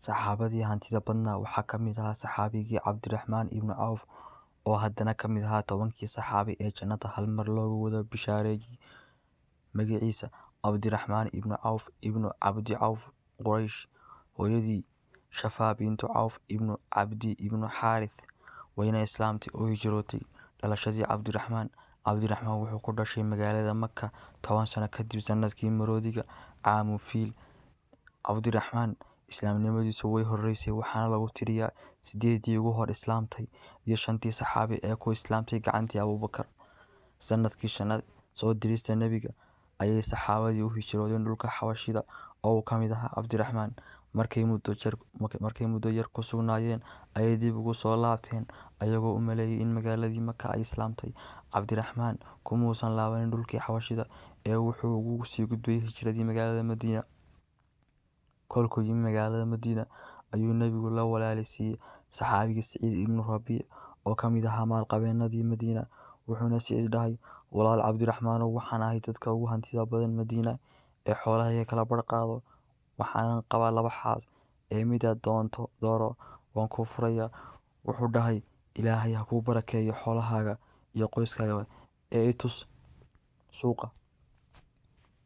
Saxaabadii hantida badnaa waxaa ka mid ahaa saxaabigii Cabdiraxmaan ibnu Cawf oo haddana ka mid ahaa 10kii saxaabi ee jannada hal mar loogu wada bishaareeyay. Magaciisa Cabdiraxmaan ibnu Cawf ibnu Cabdi Cawf Quraysh. Hooyadii Shafaa bintu Cawf ibnu Cabdi ibnu Xaarith wayna islaamtay oo hijrootay. Dhalashadii Cabdiraxmaan. Cabdiraxmaan wuxuu ku dhashay magaalada Maka 10 sano kadib sanadkii maroodiga caamu fiil. Cabdiraxmaan islaamnimadiisu way horeysay, waxaana lagu tiriyaa 8dii ugu hor islaamtay iyo 5tii saxaabi ee ku islaamtay gacantii Abuubakar. Sanadkii shanaad soo dirista nebiga ayay saxaabadii u hijroodeen dhulka Xabashida oo uu ka mid ahaa Cabdiraxmaan. Markay muddo yar ku sugnaayeen ayay dib ugu soo laabteen ayagoo u maleeyay in magaaladii Maka ay islaamtay. Cabdiraxmaan kumuusan laabanin dhulkii Xabashida ee wuxuu ugu sii gudbay hijradii magaalada Madiina. Kolkuu yimi magaalada Madiina ayuu nebigu la walaalisiiyey saxaabigii Saciid ibnu Rabiic oo ka mid ahaa maalqabeennadii Madiina. Wuxuuna Saciid dhahay, walaal Cabdiraxmaanow, waxaan ahay dadka ugu hantida badan Madiina ee xoolahayga kala badh qaado. Waxaanan qabaa 2 xaas ee midaad doonto dooro, waan kuu furayaa. Wuxuu dhahay, Ilaahay ha kuu barakeeyo xoolahaaga iyo qoyskaaga ee i tus suuqa.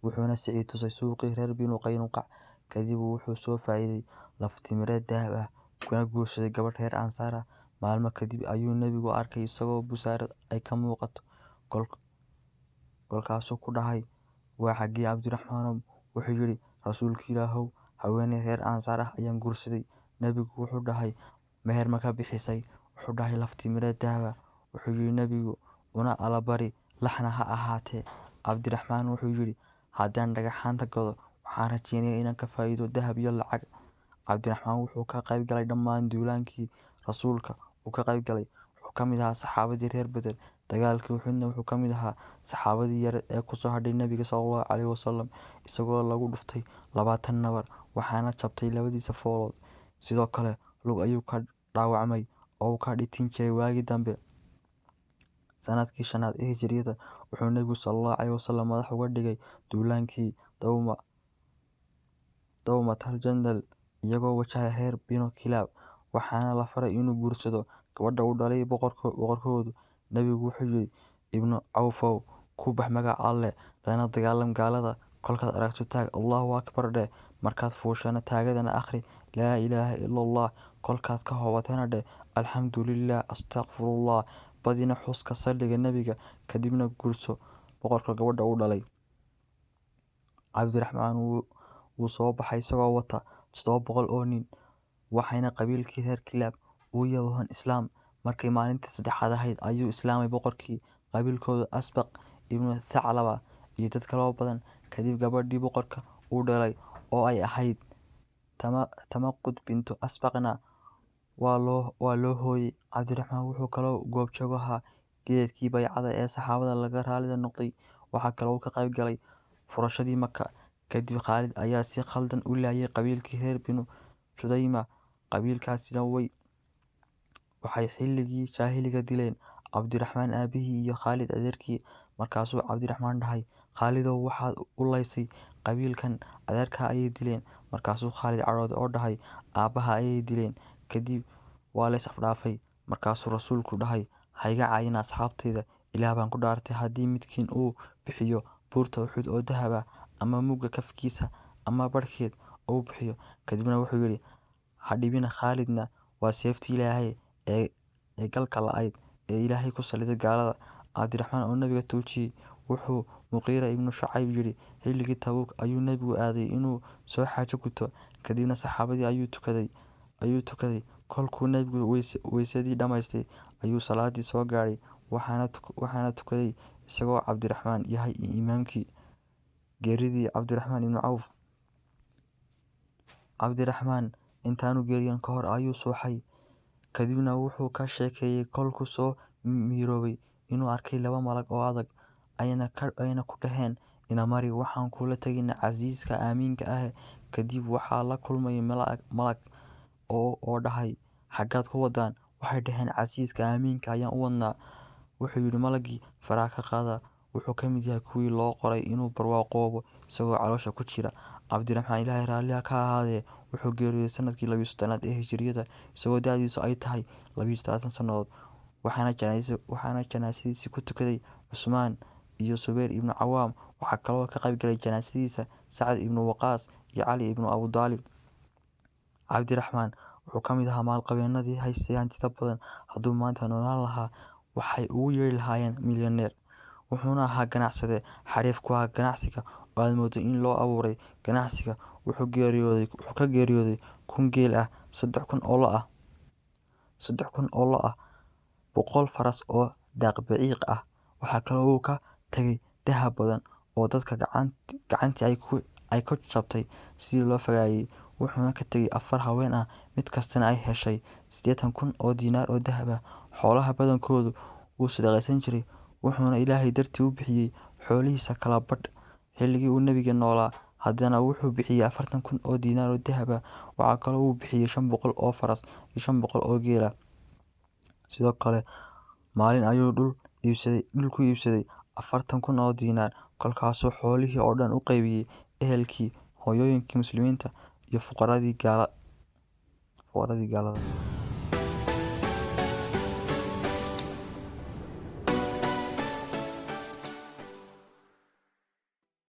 Wuxuuna Saciid tusay suuqii reer Binu Qaynuqac. Kadib wuxuu soo faa'iiday laftimireed dahab ah kuna guursaday gabadh reer Ansaar ah. Maalmo kadib ayuu nebigu arkay isagoo busaarad ay ka muuqato. Kolkaasuu ku dhahay, waa xaggee Cabdiraxmaanow? Wuxuu yidhi, Rasuulka Ilaahow, haweeney reer Ansaar ah ayaan guursaday. Nebigu wuxuu dhahay, meher ma ka bixisay? Wuxuu dhahay, laftimireed dahab ah. Wuxuu yidhi nebigu, una alabari laxna ha ahaatee. Cabdiraxmaan wuxuu yidhi, haddaan dhagaxaanta gado, waxaan rajaynayaa inaan ka faa'iido dahab iyo lacag. Cabdiraxmaan wuxuu ka qayb galay dhammaan duulaankii rasuulka uu ka qayb galay. Wuxuu ka mid ahaa saxaabadii reer Badr. Dagaalkii Uxudna wuxuu ka mid ahaa saxaabadii yar ee ku soo hadhay nabiga sallallahu alayhi wasallam, isagoo lagu dhuftay 20 nabar, waxaana jabtay labadiisa foolood. Sidoo kale lug ayuu ka dhaawacmay oo uu ka dhitin jiray waagii dambe. Sanadkii shanaad ee hijriyada wuxuu nabigu sallallahu alayhi wasallam madax uga dhigay duulaankii Dawmatal Jandal, iyagoo wajahay reer Binu Kilaab. Waxaana la faray inuu guursado gabadha uu dhalay boqorkoodu. Nabigu wuxuu yidhi, Ibnu Cawfow, ku bax magaca Alle, lana dagaalam gaalada. Kolkaad aragto taag Allahu Akbar dheh, markaad fuushana taagadana akhri laa ilaaha illallah, kolkaad ka hoobatana dheh alxamdulillah astaghfirullah, badina xuska salliga nabiga, kadibna guurso boqorka gabadha uu dhalay. Cabdiraxmaan wuu soo baxay isagoo wata 700 oo nin, waxayna qabiilkii reer Kilaab u yabooheen islaam. Markay maalintii saddexaad ahayd ayuu islaamay boqorkii qabiilkooda Asbaq ibnu Thaclaba iyo dad kaloo badan. Kadib gabadhii boqorka uu dhalay oo ay ahayd Tamaqud bintu Asbaqna waa loo hooyay. Cabdiraxmaan wuxuu kaloo goobjoog ahaa geedkii baycada ee saxaabada laga raalida noqday. Waxaa kaloo uu ka qayb galay furashadii Maka. Kadib Khaalid ayaa si khaldan u laayay qabiilkii reer Binu Judayma. Qabiilkaasina waxay xilligii jaahiliga dileen Cabdiraxmaan aabihii iyo Khaalid adeerkii. Markaasuu Cabdiraxmaan dhahay, Khaalidow, waxaad u laysay qabiilkan adeerka ayay dileen. Markaasuu Khaalid cadhooday oo dhahay, aabbaha ayay dileen. Kadib waa la is afdhaafay. Markaasuu rasuulku dhahay, ha iga caayina asxaabtayda, Ilaah baan ku dhaartay haddii midkiin uu bixiyo buurta Uxud oo dahab ah ama mugga kafkiisa ama barhkeed uu bixiyo. Kadibna wuxuu yidhi, ha dhibina Khaalidna, waa seeftii Ilaahay ee galka la'ayd ee Ilaahay ku saliday gaalada. Cabdiraxmaan oo nabiga tuujiyey wuxuu Muqiira ibnu Shucayb yidhi, xilligii Tabuuk ayuu nabigu aaday inuu soo xaajo guto. Kadibna saxaabadii ayuu tukaday. Kolkuu nabigu weysadii dhamaystay ayuu salaadii soo gaadhay, waxaana tukaday isagoo Cabdiraxmaan yahay imaamkii. Geeridii Cabdiraxmaan ibnu Cawf. Cabdiraxmaan intaanu geeriyoon ka hor ayuu suuxay. Kadibna wuxuu ka sheekeeyay kolkuu soo miiroobay inuu arkay 2 malag oo adag, ayna ku dhaheen, ina mari, waxaan kula tegaynaa casiiska aaminka ah. Kadib waxaa la kulmay malag oo dhahay, xaggaad ku wadaan? Waxay dhaheen, casiiska aaminka ayaan u wadnaa. Wuxuu yidhi malagii, faraha ka qaada. Wuxuu ka mid yahay kuwii loo qoray inuu barwaaqoobo isagoo caloosha ku jira. Cabdiraxmaan, Ilaahay raalli ha ka ahaadee, wuxuu geeriyooday sanadkii 32aad ee Hijriyada, isagoo da'diisu ay tahay 72 sannadood. Waxaana janaasadiisa ku tukaday Cusmaan iyo Subayr ibnu Cawaam. Waxaa kaloo ka qaybgalay janaasadiisa Sacad ibnu Waqaas iyo Cali ibnu Abu Daalib. Cabdiraxmaan wuxuu ka mid ahaa maalqabeennadii haystay hantida badan. Hadduu maanta noolaan lahaa, waxay ugu yeeri lahaayeen milyaneer. Wuxuuna ahaa ganacsade xariif ku ah ganacsiga oo aad moodo in loo abuuray ganacsiga. Wuxuu ka geeriyooday 1000 geel ah, 3000 oo lo' ah, 100 faras oo daaqbaciiq ah. Waxaa kaloo uu ka tagay dahab badan oo dadka gacantii ay ku jabtay sidii loo fagayay. Wuxuuna ka tagay 4 haween ah, mid kastana ay heshay 80,000 oo diinaar oo dahab ah. Xoolaha badankoodu wuu sadaqaysan jiray, wuxuuna Ilaahay dartii u bixiyay xoolihiisa kala badh xilligii uu Nabiga noolaa. Haddana wuxuu bixiyay 40,000 oo diinaar oo dahab ah. Waxaa kaloo uu bixiyay 500 oo faras iyo 500 oo geel ah. Sidoo kale maalin ayuu dhul ku iibsaday 40,000 oo diinaar, kolkaasuu xoolihii oo dhan u qaybiyay ehelkii, hooyooyinkii muslimiinta iyo fuqaradii gaalada.